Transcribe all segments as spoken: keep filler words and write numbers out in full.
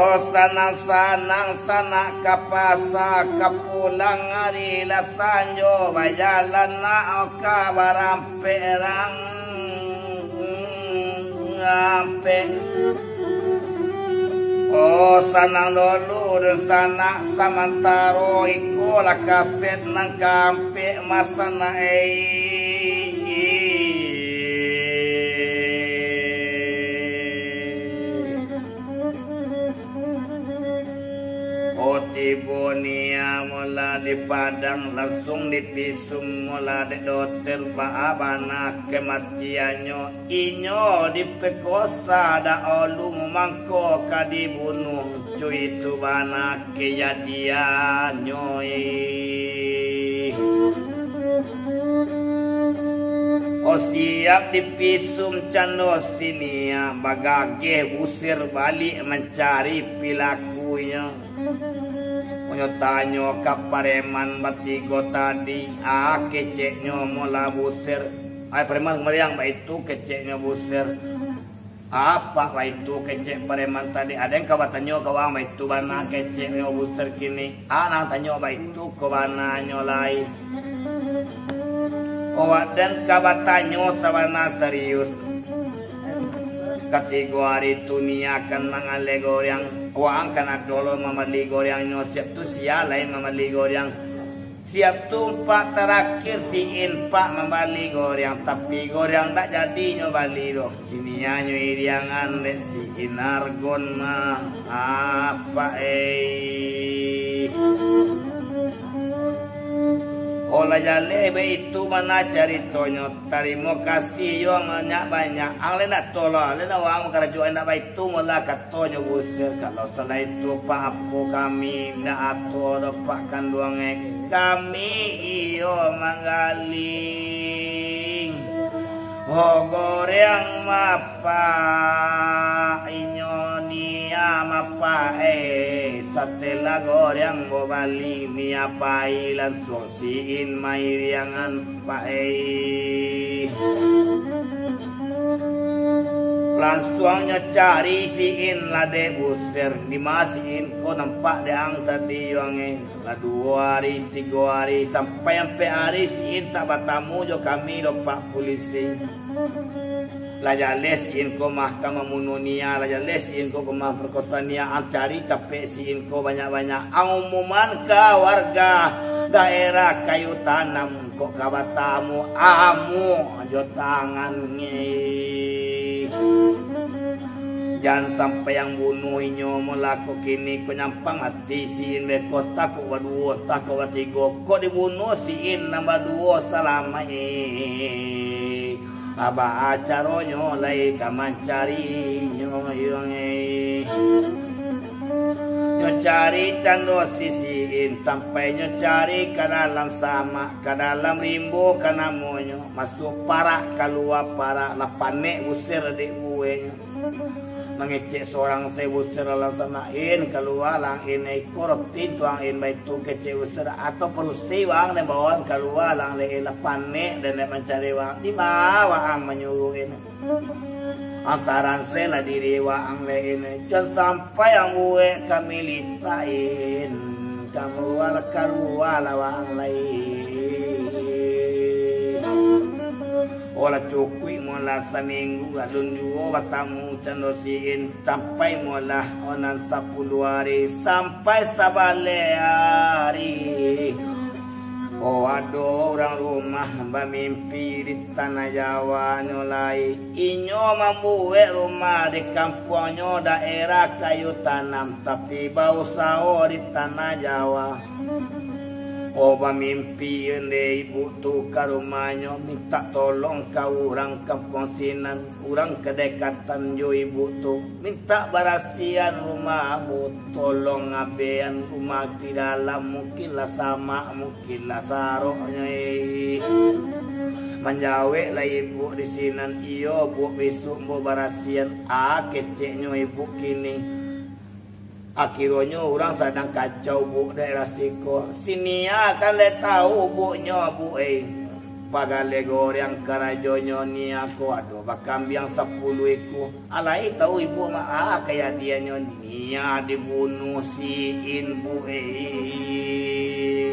Sanang-sanang sanak ka pasa, ka pulang ari lah sanjo, bajalan nak ka barampek-rampek. Oh, sanang dulu dunsanak, samantaro iko lah kaset nan kaampek masanak, ei. Oh, tibo nia mola di Padang, langsuang dipisum mola dek doter, baa bana kematiannyo. Inyo dipekosa dahulu, mangko ka dibunuh, cuitu bana kejadiannyo, ih. Oh, siap dipisum cando sinia, bagageh Busir baliak mancari pilakunyo. Onyo tanyo ka pareman batigo tadi, ah, keceknyo mola Busir. Ai, pareman, kamariang baitu, keceknyo Busir. Apak baitu kecek pareman tadi, aden ka batanyo ka waang baitu bana keceknyo Busir kini. Ah, nan tanyo baitu ko bananyo lai. Awak den ka batanyo sabana sarius. Katigo ari tu nia kan mangaleh goreang, waang kan ado lo mambali goreangnyo, siap tu sia lai mambali goreang. Siap tu pak tarakhir si In pak mambali goreang, tapi goreang dak jadi nyo bali doh. Kini anyo iriangan dek si In Argon mah, apak ei. Oh, lah jaleh baitu bana caritonyo. Tarimo kasih yo banyak-banyak. Ang lai nak tolong, lai nak waang karajo, indak baitu mola katonyo Busir. Kalau salah itu, pak, apo kami indak ato doh, pak, kanduang e. Kami iyo manggaling. Oh, goreang mapak, inyo nia mapak, eh. Satelah goreang babali, nia pai langsuang si In mairiangan, pak, eh. Langsuang nyo cari si In lah dek Busir, di ma si In ko nampak dek ang tadi, yo ang, eh. Lah duo ari, tigo ari, sampai ampek ari si In tak batamu jo kami doh, pak pulisi. Lah jaleh si In ko mah ka mambunuah nia, lah jaleh si In ko ka mamparkosa nia, ang cari capek si In ko banyak-banyak, ang umuman ka warga daerah Kayu Tanam, kok ka batamu amuak jo tangan nge. Jan sampai ang bunuah inyo, molako kini ko nyampang mati si In beko, takok baduo, takok batigo, kok dibunuah si In nan baduo salamaik. Baa caronyo lai ka mancarinyo, yo ang, eh. Nyo cari cando si In, sampai nyo cari ka dalam samak, ka dalam rimbo ka namonyo, masuak parak, kalua parak, lah panek Busir dek buehnyo. Mangecek sorang se Busir dalam samak, In, kalua lah, In, iko roti tuang, In, baitu kecek Busir, atau parusi waang den baoan kalua lah, dek lah panek den dek mancari waang, di ma waang manyuruah, In. Ang saran se lah diri waang lai, In, jan sampai ang buek kami litak, In, kalua lah, kalua lah waang lai. Oh, lah cukuik molah saminggu, alun juo batamu cando si In, sampai molah onan sapuluah ari, sampai sabaleh ari. Oh, ado urang rumah bamimpi di tanah Jawa nyo lai. Inyo mambuek rumah di kampuangnyo daerah Kayu Tanam, tapi bausaho di tanah Jawa. Oh, bamimpi dek ibuk tu ka rumahnyo, mintak tolong ka urang kampuang sinan, urang kadekatan jo ibuk tu, mintak barasiahan rumah ambo, tolong abehan rumah di dalam, mungkin lah samak, mungkin lah saroknyo, eh. Manjawek lah ibuk di sinan, iyo, Buk, bisuak ambo barasiahan, ah, keceknyo ibuk kini. Akhironyo urang sadang kacau, Buk, daerah siko. Sinan kan lai tau, Buk, nyo, Buk, eh. Pagaleh goreng karajonyo Nia ko ado bakambiang sapuluah ikua. Alai tau ibu ma-, ah, kajadiannyo Nia dibunuah si In, Bu, eh.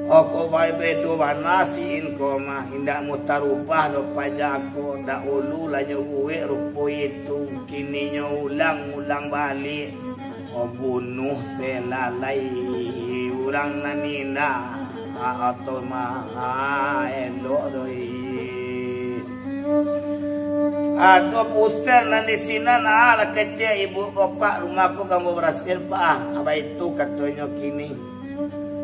Oko bae bedo bana si In ko mah, indak mutarubah doh paja ko, dahulu lah nyo buek rupo itu, kini nyo ulang-ulang baliak. Oh, bunuh se lalai urang nan indak, ah, atau mah, ah, elok doh, ih. Ado Buser nan di sinan, ah, lah kecek ibu bapak rumah ko kambo barasiah, Pak, ah, baitu katonyo kini.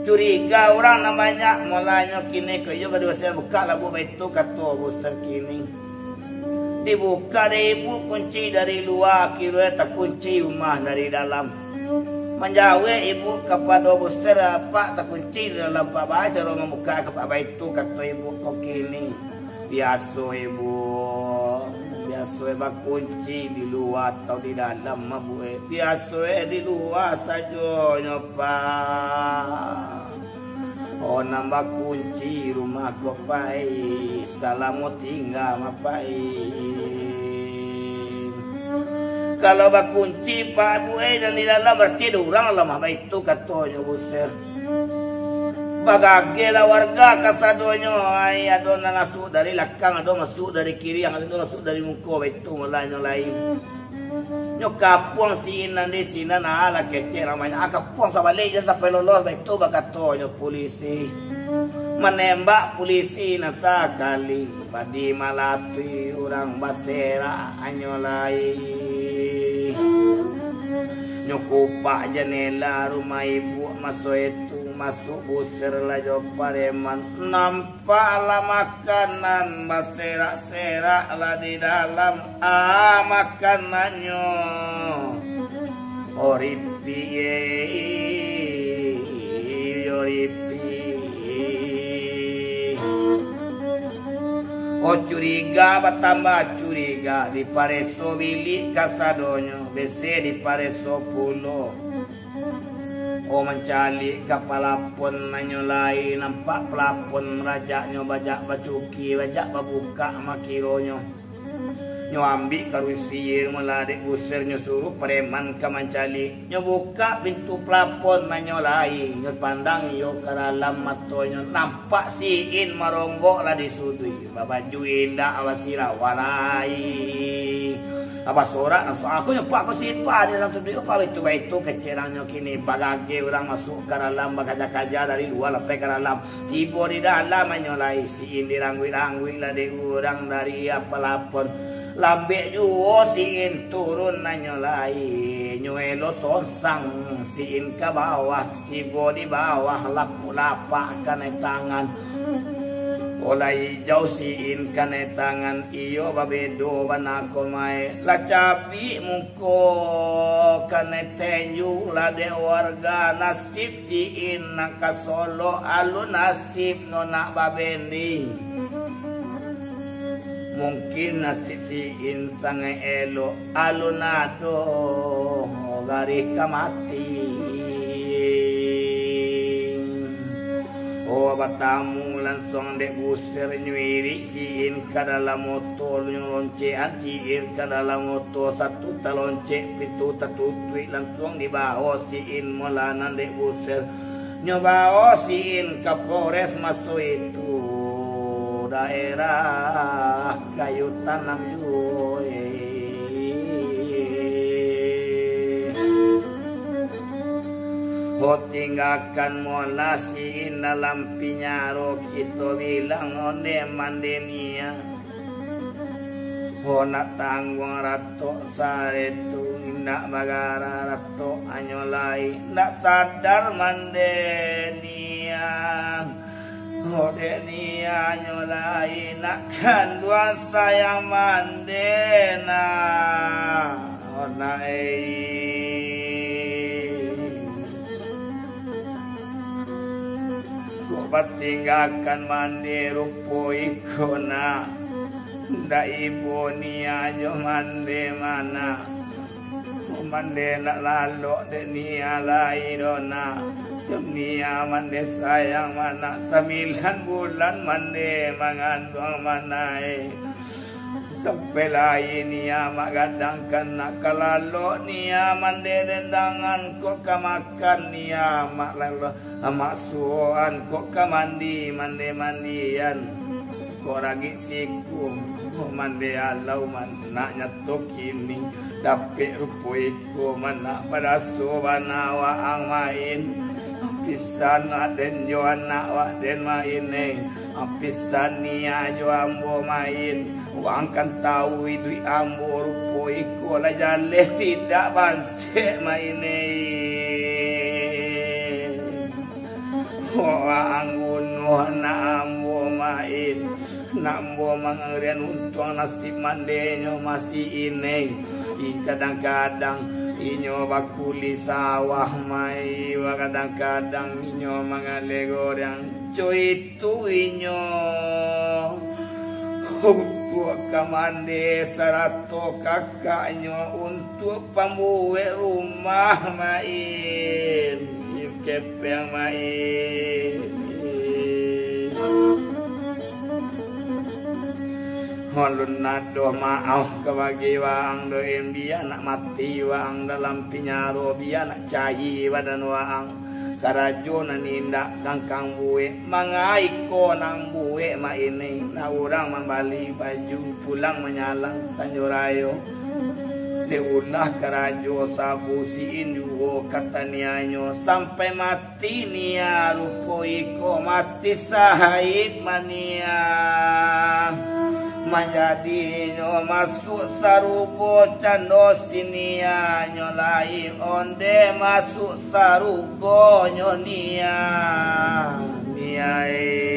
Curiga urang nan banyak, mulanyo kini ko iyo ka dibarasiahan, bukak labuah, baitu kato Buser kini. Dibuka dek ibu kunci dari lua, kironyo takunci rumah dari dalam. Manjawek ibu kapado Buser, Pak, takunci di dalam, Pak, baa caro mambukak, Pak, baitu kato ibu ko kini. Biaso ibu, biaso bakunci di lua atau di dalam, Bu, eh? Biaso di lua sajonyo, Pak. Oh, nan bakunci rumah ko, Pak, eh, salamo tingga mah, Pak, eh. Kalau bakunci, Pak, Bu, eh, nan di dalam, barati ado urang dalam mah, baitu katonyo Buser. Bagagehlah warga kasadonyo, ai, ado nan masuak dari lakang, ado masuak dari kiri, ado nan masuak dari muko, baitu mulanyo lai. Nyo kapuang si In nan di sinan, ah, lah kecek namonyo, ah, kapuang sabaliak jan sampai lolos, baitu bakatonyo pulisi. Manembak pulisi nan sakali, badi malatuih urang baserak anyo lai. Nyo kupak jandela rumah ibu maso itu, masuak Buser lah jo pareman. Nam Paklah makanan baserak-serak lah di dalam, ah, makanannyo. Oripi, eh, oripi. Oh, curiga batambah curiga, dipareso bilik kasadonyo, bese dipareso pulo. Oh, mancaliak ka palapon anyo lai, nampak palapon rajaknyo bajak bacukia, bajak babukak makironyo. Nyo ambiak karusi, malah dek Buser nyo suruah pareman ka mancaliak. Nyo bukak pintu palapon anyo lai, nyo pandang iyo ka dalam matonyo, nampak si In maronggok lah di suduik. Babaju indak, basirawa lai. Basorak langsuang, aku nyo, Pak, aku si In, Pak, di dalam suduik, Pak, baitu, baitu, kecek nyo kini, bagageh urang masuak ka dalam, bakaja-kaja dari lua sampai ka dalam. Tibo di dalam anyo lai, si In dirangguik-rangguik lah dek urang dari palapon. Lambek juo si In turun anyo lai, nyo elo sonsang si In ka bawah. Tibo di bawah, lapuak-lapak kanai tangan. Olai ijau si In kanai tangan, iyo babedo bana ko mai. Lah cabik muko kanai tenju lah dek warga, nasib si In nak ka solok, alun nasib no nak babending. Mungkin nasib si In sangaik elok, alun ado garih ka mati. Oh, batamu langsuang dek Buser, nyo irik si In ka dalam moto, nyo loncekan si In ka dalam moto, satu taloncek, pintu tatutuik, langsuang dibao si In molanan dek Buser. Nyo bao si In ka Polres maso itu, daerah Kayu Tanam juo, eh. Ho, tinggakan molah si In dalam pinyaro, kito bilang onde mande nian. Ho, nak tangguang ratok sare tu, indak bagara ratok anyo lai, indak sadar mande nian. Ho, dek nian nyo lai, nak kanduang sayang mande nah. Ho, nak ei. Kok batinggakan mande rupo iko nak. Ndak ibo nian jo mande mah nak. Mande ndak lalok dek nian lai doh nak. Nia mande sayang manak, sambilan bulan mande manganduang manai. Sampai lai nia mak gadangkan nak kalalok, nia mande dendangan kok ka makan, nia mak lalo-, mak suoan kok ka mandi, mande mandian. Kok ragik siku, kok mande alau manak nyato kini. Dapek rupo iko manak badaso bana waang main. Pisan aden jo anak wak den main eh. Pisan nia jo ambo main. Waang kan tahu iduik ambo rupo iko lah jaleh tidak bansek main eh. Waang bunuah anak ambo main. Nak ambo mangarian untuang nasib mandenyo masih inai. Ih, kadang-kadang inyo bakuli sawah mai, kadang-kadang inyo mangaleh goreang. Co itu inyo untuak ka mande sarato kakaknyo, untuak pambuek rumah main. Kepeng main. Alun ado maaf kabagi waang doh, bia nak mati waang dalam pinyaro, bia nak cayi badan waang. Karajo nan indak kangkang buek, mangaiko nan buek mak ini, nak urang mambali baju, pulang manyalang Tanjung Rayo. Dek ulah karajo sabu siin juo katanianyo, sampai mati nia rupo iko, mati sahid mania. Manjadinyo masuak sarugo cando sinianyo lai, onde masuak sarugonyo nia, nia eh.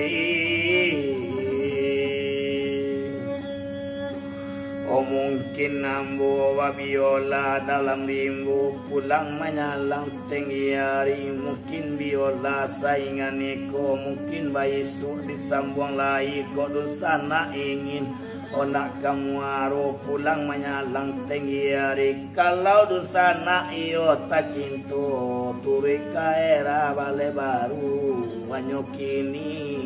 Oh, mungkin ambo babiola dalam rimbo, pulang manyalang tenggi ari. Mungkin biola saingan iko, mungkin baisuak disambuang lai. Kok dunsanak ingin ondak ka muaro, pulang manyalang tenggi ari. Kalau dunsanak iyo tacinto, turuik ka era baleh baru, anyo kini.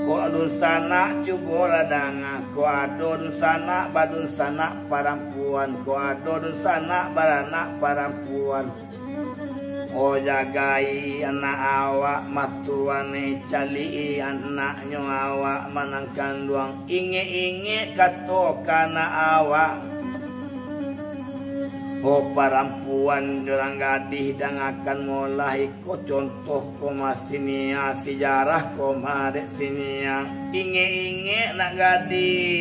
Kok dunsanak cubolah danga, kok ado dunsanak badunsanak parampuan, kok ado dunsanak baranak parampuan. Oh, jagai anak awak, matuan eh, caliak anaknyo awak manang kanduang, ingek-ingek kato ka anak awak. Oh, parampuan jo urang gadih, dangakan molah iko contoh ko masinia, sijarah ko marek sinia. Ingek-ingek nak gadih.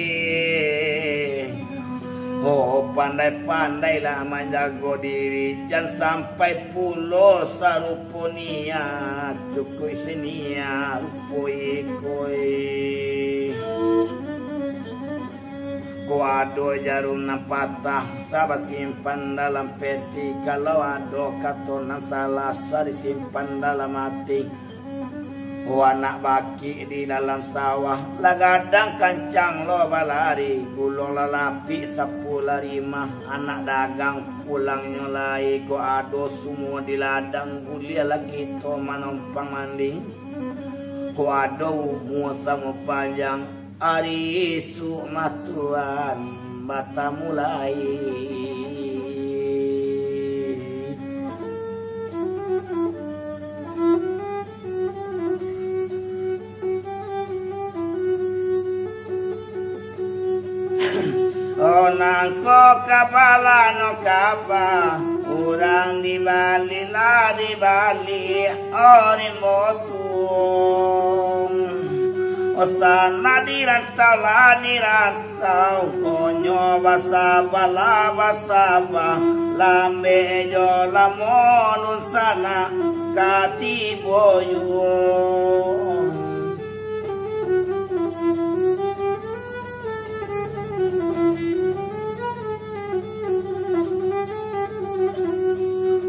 Oh, pandai-pandailah manjago diri, jan sampai pulo sarupo nia, cukuik sinia rupo iko eh. Kok ado jarum nan patah, sa basimpan dalam peti. Kalau ado kato nan salah, sa disimpan dalam ati. Oh, anak bakik di dalam sawah, lah gadang kancang lo balari. Gulong lah lapik sapulah rimah, anak dagang pulangnyo lai. Kok ado sumua di ladang, buliahlah kito manompang mandi. Kok ado umua samo panjang, ari isuak matuan batamu lai. Oh, nangko kapalano kapa, urang dibali lah dibali, oh, rimbo tu. Oh, sanak dirantau lah dirantau, konyo basaba lah basaba, lambek jo lamo dunsanak ka tibo juo.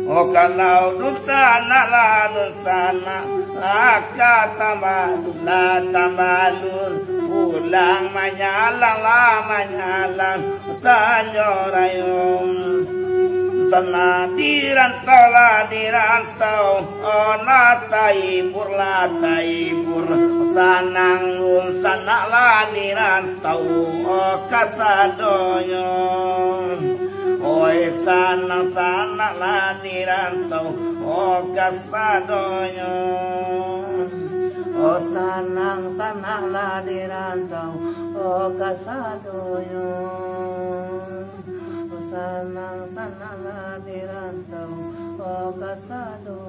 Oh, kalau dunsanak lah dunsanak, lah ka tambalun, lah tambalun, pulang manyalang lah manyalang, Tanjung Rayo. Sanak di rantau lah di rantau, oh, lah tahibur, lah tahibur. Sanak dunsanak lah di rantau, oh, kasadonyo. Oi, sanak-sanak lah di rantau, oh, kasadonyo. Oh, sanak-sanak lah di rantau, oh, kasadonyo. Oh, sanak-sanak lah di rantau, oh, kasadonyo.